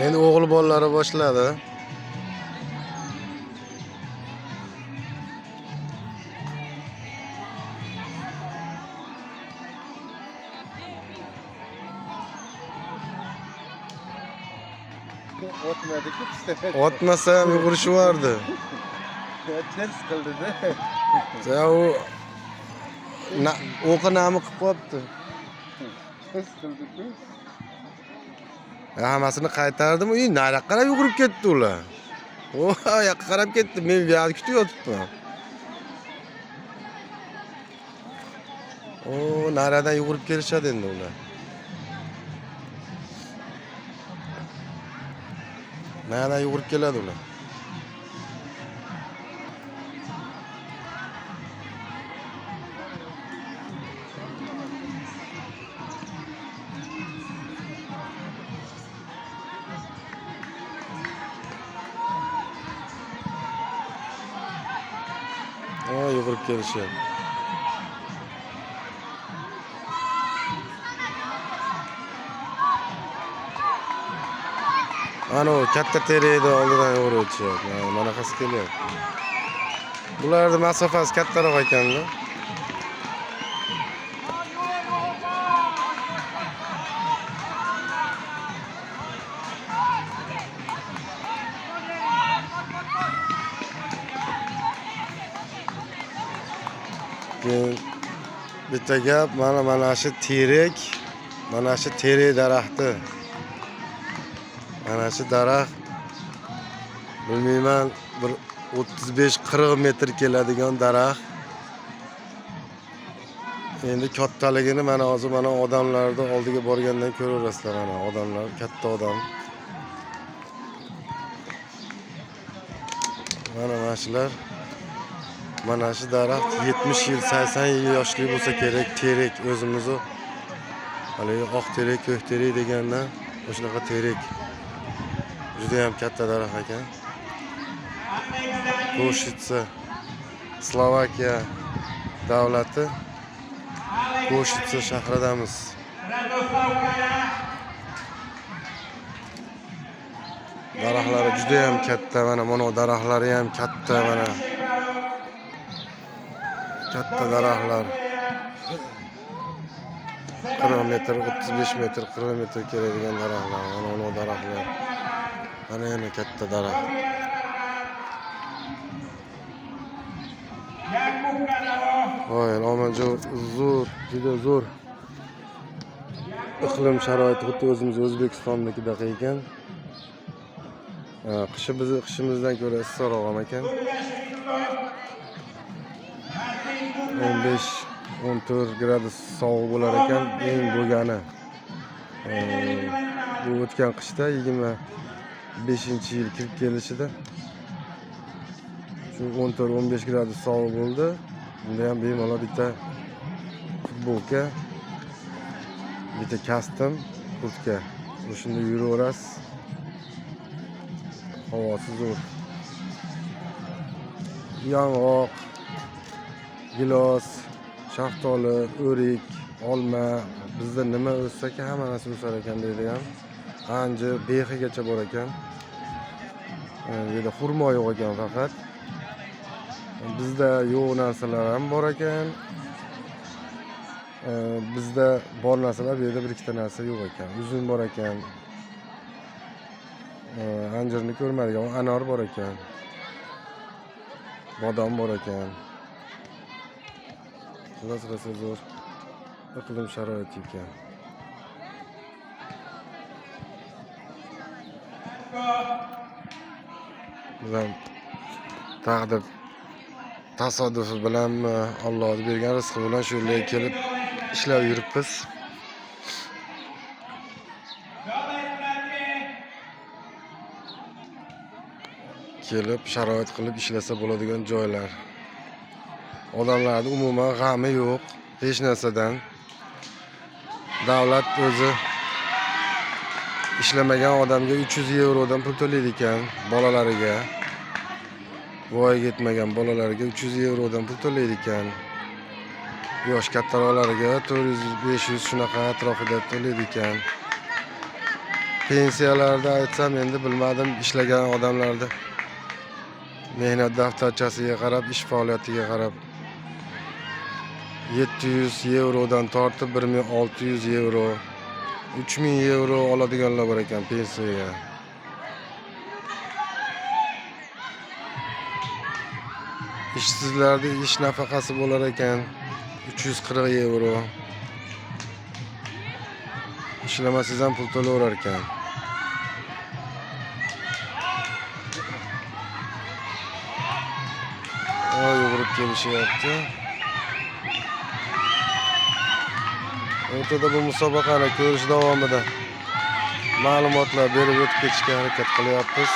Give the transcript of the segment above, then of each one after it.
Endi o'g'il bolalari boshladi. Otmadi-ku pistolet. Otmasa ham yugurishvardi. Ters qildi-da. Ya u o'qi nami qilib qo'yibdi. Ters qildi-ku. Ya hammasini qaytardim. Uy, nariyoqqa qarab yugurib ketdi ular. O, yoqqa qarab ketdi. Men bu yoqda kutib yotibman. O, nariyoqdan yugurib kelishadi endi ular. Nariyoqdan yugurib keladi ular. O, yugurib kelishyapti. Ana u katta terakni oldidan yugurib o'tishyapti. Mana manaqasi kelyapti. Bularni masofasi kattaroq ekanda. Keyin bitta gap, mana shu terak, mana shu terak daraxti. Mana shu daraxt bilmayman, bir 35-40 metr keladigan daraxt. Endi kattaligini mana hozir mana odamlarni oldiga borgandan ko'raverasizlar, mana odamlar, katta odam. Mana shular. Mana shu daraxt 70 yil, 80 yil yoshli bo'lsa kerak, terak o'zimizni haligi oq terak, ko'k terak degandan o'shanaqa terak. Juda ham katta daraxt ekan. Koshitsa, Slovakiya davlati, Koshitsa shahridamiz. Daraxtlari juda ham katta, mana daraxtlari ham katta, mana. Katta daraxtlar. 40 metr, 35 metr, 40 metr keladigan daraxtlar, mana daraxtlar. Mana yana katta daraxt. Voy, Omanjo zo'r, juda zo'r. Iqlim sharoiti xuddi o'zimiz O'zbekistondagidaqa ekan. Qishi bizni qishimizdan ko'ra issiqroq ham ekan. 15-14 gradus sovuq bo'lar ekan eng bo'lgani. Bu o'tgan qishda 25-yil kirib kelishida shu 14-15 gradus sovuq bo'ldi. Bunda ham bemalol bitta futbolka, bitta kostum, kurtka. O'shunda yuraverasiz. Havosi zo'r. Yong'oq, gilos, shaftoli, o'rik, olma, bizda nima o'ssa hamma narsa o'sar ekan deydi ham. Anjir, bexigacha bor ekan. Bu yerda xurmo yo'q ekan faqat. Bizda yo'q narsalar ham bor ekan. Bizda bor narsalar bu yerda bir ikkita narsa yo'q ekan. Uzum bor ekan. Anjirni ko'rmadik, ammo anor bor ekan. Bodom bor ekan. Xullas, rosa zo'r iqlim sharoiti ekan. Biz ham taqdir tasodufi bilanmi, Alloh bergan rizqi bilan shu yerga kelib ishlab yuribmiz. Kelib sharoit qilib ishlasa bo'ladigan joylar. Odamlarning umuman g'ami yo'q hech narsadan. Davlat o'zi ishlamagan odamga 300 yevrodan pul to'laydi ekan bolalariga. Voyaga yetmagan bolalarga 300 yevrodan pul to'laydi ekan. Yosh kattaroqlariga 400-500 shunaqa atrofida to'laydi ekan. Pensiyalarda aytsam, endi bilmadim, ishlagan odamlarda mehnat daftarchasiga qarab, ish faoliyatiga qarab 700 yevrodan tortib 1600 yevro, 3000 yevro oladiganlar bor ekan pensiyaga. Ishsizlarda ish nafaqasi bo'lar ekan 340 yevro. Ishlamasangiz ham pul to'laverar ekan. Oy, yugurib kelishyapti. O'rtada bu musobaqani ko'rish davomida ma'lumotlar berib o'tib ketishga harakat qilyapmiz.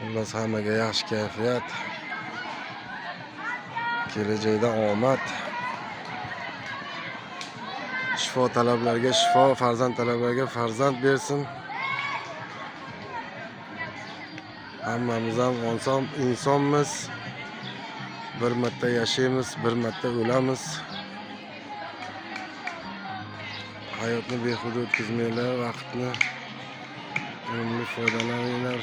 Xullas, hammaga yaxshi kayfiyat, kelajakda omad, shifo talablarga shifo, farzand talablarga farzand bersin. Hammamiz ham inson insonmiz. Bir marta yashaymiz, bir marta o'lamiz. Hayotni behuda o'tkazmanglar, vaqtni unumli foydalaninglar.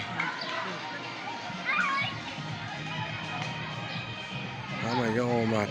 Hammaga omad.